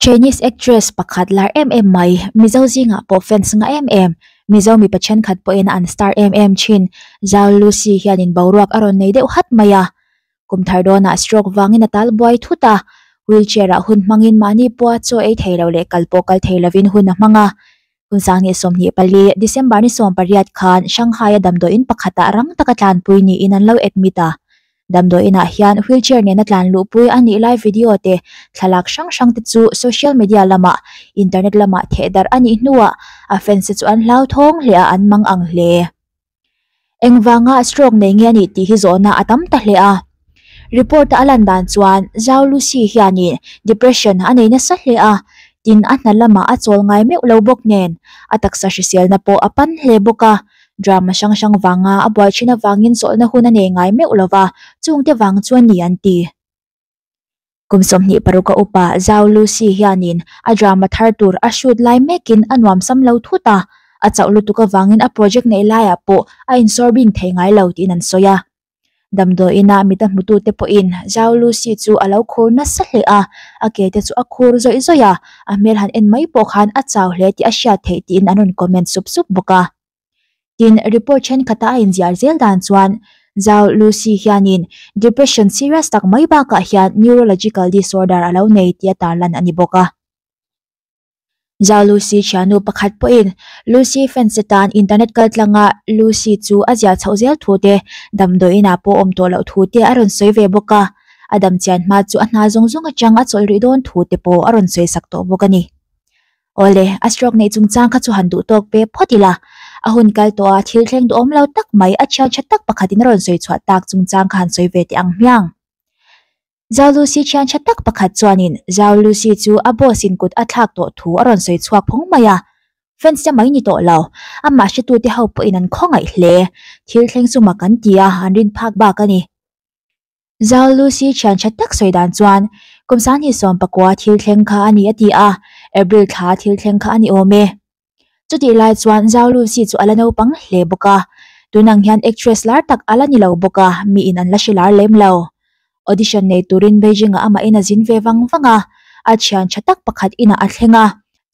Chinese actress pakhat lar em em mai, Mizo zingah pawh fans ngah em em, Mizo mipa thenkhat pawhin an star em em thin, Zhao Lusi hianin boruak a rawn nei deuh hat mai a. Kum thar dawnah stroke vangin a tal buai thut a, wheelchair ah hun hmangin mahni pawha chaw ei thei lo leh kal pawh kal thei lovin hun a hmang a. Hun sang ni 24, December ni 18 khan Shanghai-a damdawiin pakhatah rang taka tlanpui niin an lo admit a. Damdawiinah hian wheelchair nena tlan luhpui a nih lai video te, thlalak hrang hrang te chu social media lamah, internet lamah thehdarh a nih hnuah a fans te chu an hlauthawng hle a, an mang ang hle. Engvanga stroke nei nge a nih tih hi zawhna a tam ta hle a. Report-a a lan dan chuan Zhao Lusi hianin depression a nei nasa hle a, tin a hna lamah a chawl ngai meuh lo bawk nen a taksa hriselna pawh a pan hle bawk a. Drama hrang hrang vanga a buai thin avangin chawlhna hun a nei ngai meuh lo va, chungte vang chu a ni an ti. Kum 26 a upa Zhao Lusi hianin a drama thar tur a shoot lai mekin a nuamsam lo thut a, a chauh lutuk avangin a project neih laiah pawh a insawr bing thei ngai lo tiin an sawi a. Damdawiina mit a hmutute pawhin Zhao Lusi chu a lo khur nasa hle a, a ke te chu a khur zawih zawih a, a hmel han en mai pawh khan a chau hle tih a hriat theih tiin an rawn comment sup sup bawk a. Tin, report thenkhatah a inziar zel dan chuan Zhao Lusi hianin depression serious tak mai bakah hian neurological disorder a lo nei tia tarlan a ni bawk a. Zhao Lusi thiannu pakhat pawhin Lusi fans te tan internet kaltlanga Lusi chu a ziah chhoh zel thu te, damdawiinah pawh awm tawh loh thu te a rawn sawi ve bawk a. A dam chian hma chu a hna zawng zawng atang a chawlh rih dawn thu te pawh a rawn sawi sak tawh bawk a ni. Awle, a stroke neih chungchang kha chu han duh tawk ve phawt ila. A hun kal tawh a, thil thleng duhawm lo tak mai, a thian tha tak pakhatin a rawn sawi chhuah tak chungchang kha han sawi ve teh ang hmiang. Zhao Lusi thian tha tak pakhat chuanin Zhao Lusi chu a boss in kut a thlak tawh thu a rawn sawi chhuak phawng mai a. Fans te mai ni tawh lo, amah hretute ho pawhin an khawngaih hle. Thil thleng chu mak an ti a, an rin phak bak a ni. Zhao Lusi thian tha tak sawi dan chuan kum 29 thil thleng kha a ni a ti a, April thla thil thleng kha a ni awm e. Chutih lai chuan Zhao Lusi chu a la naupang hle bawk a, tunang hian actress lar tak a la ni lo bawk a, miin an la hre lar lem lo. Audition nei turin Beijing-ah amahin a zin ve vang vang a, a thian tha tak pakhat inah a thleng a,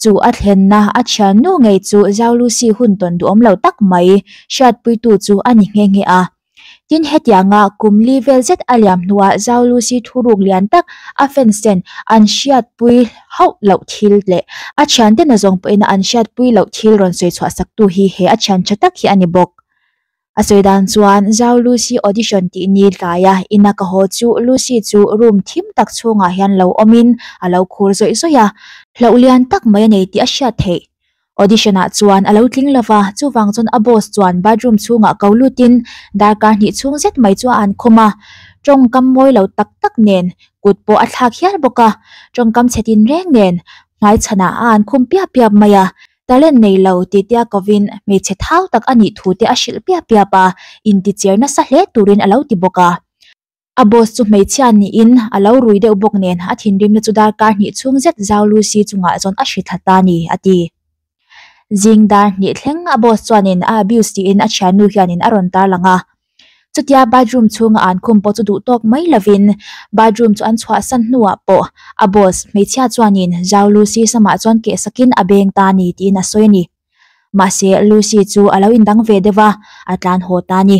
chu a thlenna a thiannu ngei chu Zhao Lusi hun tawn duhawm lo tak mai hriatpuitu chu a ni nghe nghe a. Tin, hetianga kum li vel zet a liam hnuah Zhao Lusi thuruk lian tak a fans ten an hriatpui hauh loh thil leh a thiante nazawng pawhin an hriatpui loh thil rawn sawi chhuah saktu hi he a thian tha tak hi a ni bawk. A sawi dan chuan Zhao Lusi audition tih ni tlaia ina ka haw chu Lusi chu room thim tak chhungah hian lo awmin a lo khur zawih zawih a, hlauh lian tak mai a nei tih a hriat theih. Audition ah chuan a lo tling lova, chuvang chuan a boss chuan bathroom chhungah ko lutin darkar hnih chhung zet mai chu a an khum a, tawngkam mawi lo tak tak nen kut pawh a thlak hial bawk a, tawngkam chhe tin reng nen hmaichhanah a an khum piap piap mai a, talent nei lo tih tia kovin hmeichhe thau tak a nih thu te a hrilh piap piap a, inticher nasa hle turin a lo ti bawk a. A boss chu hmeichhia niin a lo rui deuh bawk nen a thinrimna chu darkar hnih chhung zet Zhao Lusi chungah chuan a hri thla ta ni, a ti. Zing dar hnih thleng a boss chuanin a abuse tiin a thiannu hianin a rawn tarlang a. Chutia bathroom chhunga an khum pawh chu duh tawk mai lovin bathroom chu an chhuahsan hnuah pawh a boss hmeichhia chuanin Zhao Lusi samah chuan keh sakin a beng ta ni tiin a sawi a ni. Mahse Lusi chu a lo indang ve deuh a, a tlan haw ta ni.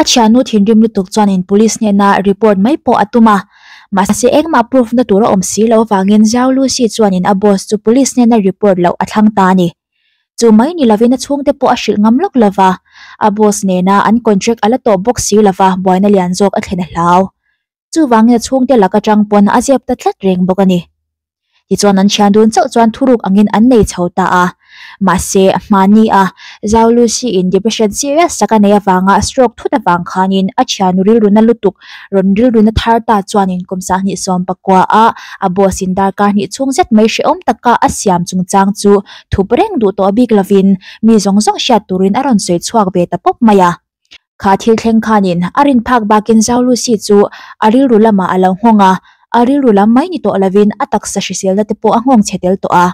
A thiannu thinrim lutuk chuanin police hnena report mai pawh a tum a, mahse engmah proof na tur a awm si lo avangin Zhao Lusi chuanin a boss chu police hnena report loh a thlang ta a ni. Chu mai ni lovin a chhungte pawh a hrilh ngam lawk lova, a boss nena an contract a la tawp bawk si lova buaina lian zawk a thlen a hlau. Chuvangin a chhungte lak atang pawn a zep ta tlat reng bawk a ni. Tichuan an thian dun chauh chuan thuruk angin an nei chho ta a. Mahse, hmani a Zhao Lusi in depression serious tak a nei avanga stroke thut avang khanin a thianu rilruna lutuk rawn rilruna thar ta chuanin kum 29 a a boss in darkar hnih chhung zet mai hrehawm taka a siam chungchang chu thup reng duh tawh bik lovin mi zawng zawng hriat turin a rawn sawi chhuak ve ta pawp mai a. Kha thil thleng khanin a rin phak bakin Zhao Lusi chu a rilru lamah a lo nghawng a, a rilru lam mai ni tawh lovin a taksa hriselna te pawh a nghawng chhe tel tawh a.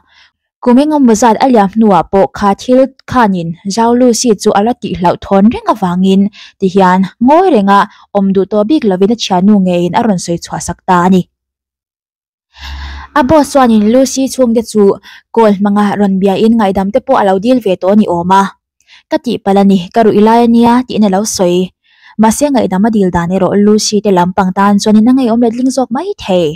Kum engemaw zat a liam hnuah pawh kha thil khanin Zhao Lusi chu a la tihhlauh thawn reng avangin tihian ngawi renga awm duh tawh bik lovin a thiannu ngeiin a rawn sawi chhuah sak ta a ni. A boss chuanin Lucy chhungte chu call hmanga rawn biain ngaihdam te pawh a lo dil ve tawh a ni awm a. Ka tihpalh a ni, ka ruih lai a nia tiin a lo sawi. Mahse ngaihdam a dil dan erawh Lucy te lampang tan chuanin a ngeiawm letling zawk mai thei.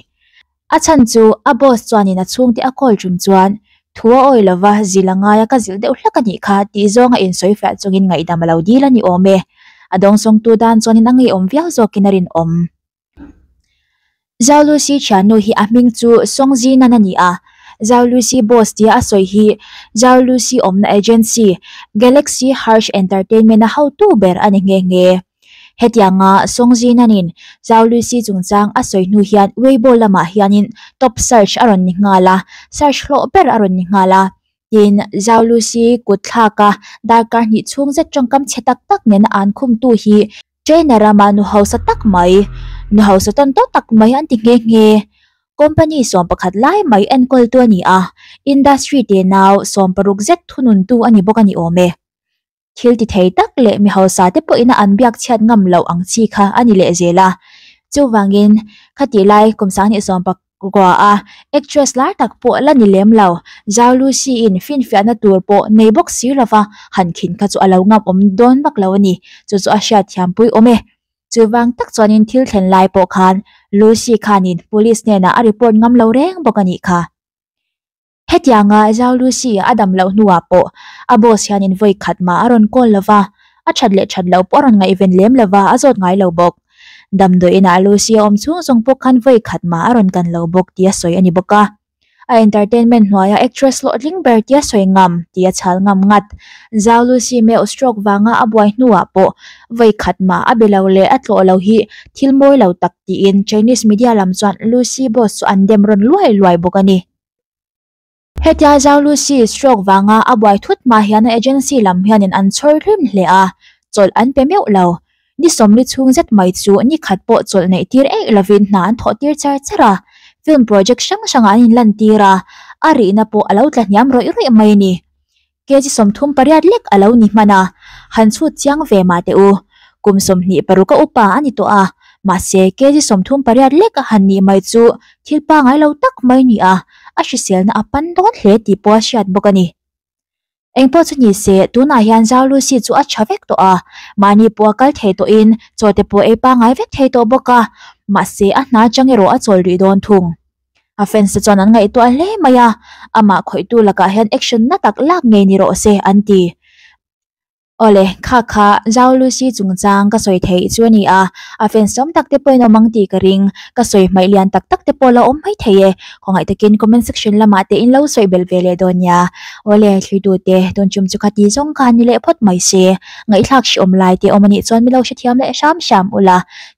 A chhan chu a boss chuanin a chhungte a call tum chuan thu a awi lova zil a ngai a ka zilh deuh hlak a nih kha tih zawng a insawi fiah chungin ngaihdam a lo dil a ni awm e. A dawngsawngtu dan chuanin a ngeiawm viau zawkin a rinawm. Zhao Lusi thiannu hi a hming chu Song Zinan a ni a, Zhao Lusi boss tia a sawi hi Zhao Lusi awmna agency Galaxy Harsh Entertainment a hotu ber a ni nghe nghe. Hetianga Song Zinanin Zhao Lusi chungchang a sawi hnu hian Weibo lamah hianin top search a rawn ni nghal a, search hlawh ber a rawn ni nghal a. Tin, Zhao Lusi kut thlaka darkar hnih chhung zet tawngkam chhe tak tak nena an khumtu hi China rama nu hausa tak mai, nu hausa tawn tawh tak mai an ti nghe nghe. Company 11 lai mai enkawltu a ni a, industry tenau 60 zet thununtu a ni bawk a ni awm e. Thil ti thei tak leh mi hausa te pawhin a an biak chhiat ngam loh ang chi kha a ni leh zel a. Chuvangin, khatih lai kum 2019 a actress lar tak pawh la ni lem lo, Zhao Lusi-in finfiahna tur pawh nei bawk si lova han khin kha chu a lo ngam awm dawn vak lo a ni. Chu chu a hriatthiampui awm e. Chuvang tak chuanin thil thlen lai pawh khan Lucy khanin police hnenah a report ngam lo reng bawk a nih kha. Hetianga Zhao Lucy a dam loh hnuah pawh a boss hianin vawi khat mah a rawn call lova, a that leh that loh pawh a rawn ngaihven lem lova a zawt ngai lo bawk. Damdawiinah Lucy a awm chhung zawng pawh khan vawi khat mah a rawn kan lo bawk tia sawi a ni bawk a. A entertainment hnuaia actress hlawhtling ber tia sawi ngam tia chhal ngam ngat. Zhao Lucy meuh stroke vanga a buai hnuah pawh vawi khat mah a be lo leh a tlawh lo hi thil mawi lo tak tiin Chinese media lam chuan Lucy boss chu an dem rawn luai luai bawk a ni. Hetia Zhao Lucy stroke vanga a buai thut hma hian a agency lam hianin an chhawr hlim hle a, chawlh an pe meuh lo. Ni sawmli chhung zet mai chu ni khat pawh chawlh neih tir eih lovin hna an thawh tir char char a, film project hrang hrangah an inlan tir a, a rihna pawh a lo tla hniam rawih rawih mai a ni. Kg 38 lek a lo ni hman a, han chhut chiang ve mah teh u. Kum 26 a upa a ni tawh a, mahse kg 38 lek a han nih mai chu thil pangai lo tak mai ni a, a hriselna a pan dawn hle tih pawh a hriat bawk a ni. Engpawh chu ni se, tunah hian Zhao Lusi chu a tha vek tawh a, mahni pawh a kal thei tawhin chaw te pawh ei pangai vek thei tawh bawk a, mahse a hna chang erawh a chawl rih dawn thung. A fans te chuan an ngaihtuah hle mai a, amah khawihtu lakah hian action na tak lak ngei ni rawh se an ti. Awle, kha kha Zhao Lusi chungchang ka sawi theih chu a ni a, a fans tam tak te pawhin awm ang tih ka ring, ka sawi hmaih lian tak tak te pawh la awm mai thei e, khawngaih takin comment section lamah te in lo sawi belh ve leh dawn nia. Awle, thluitute, tun chum chu kha ti zawng kha ni leh phawt mai se, ngaihthlak hrehawm lai te awm a nih chuan mi lo hrethiam leh hram hram ula,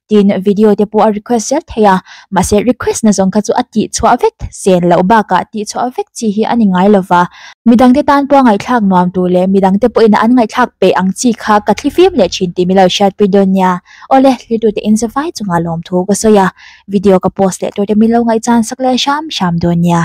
Tin, video te pawh a request zel thei a, mahse request na zawng kha chu a tih chhuah vek zen loh bakah tih chhuah vek chi hi a ni ngai lo va. Midangte tan pawh a ngaihthlak nuam tur leh midangte pawhin an ngaihthlak peih ang chi kha ka thlifim leh thin tih milo hriatpui dawn nia. Awle, hlitute in zavai chungah lawmthu ka sawi a, video ka post leh turte milo ngaihchan sak leh hram hram dawn nia.